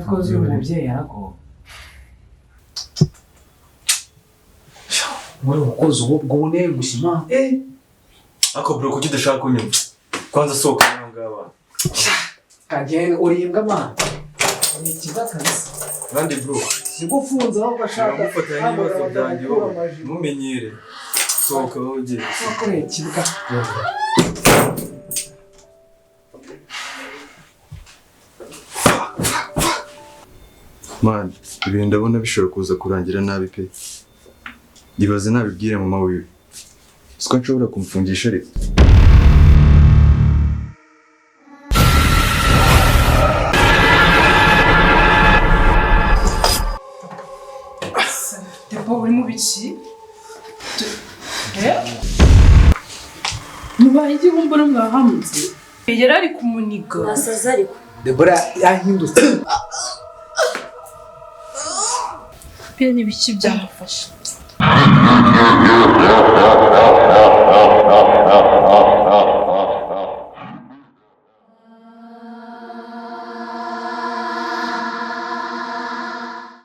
Cyakoze uyu mubyeyi yaragowe. Muri ukoze ubu ubwo bunegushye man. Ariko bro, kuki udashaka kunyumva? Kwanza sohoka aha ngaha. Kagenda urimbwa man. Uri ikiga kabisa. Kandi bro, Sigufunze ahubwo ashaka. uramufatanya n'ibibazo byanjye wowe. Ntumenyere. Sohoka wowe ugiye. Wakoreye ikibuga. Man, ibintu ndabona bishobora kuza kurangira nabi pe. Ibaze nabibwire mama wiwe. Siko nshobora kumufungisha ariko. Debo, uri mu biki? Mubaye igihumbi mwahamutse. Yari ari kumuniga. Nasaze ariko. Debora yahindutse. Biriya ni ibiki byamufashe?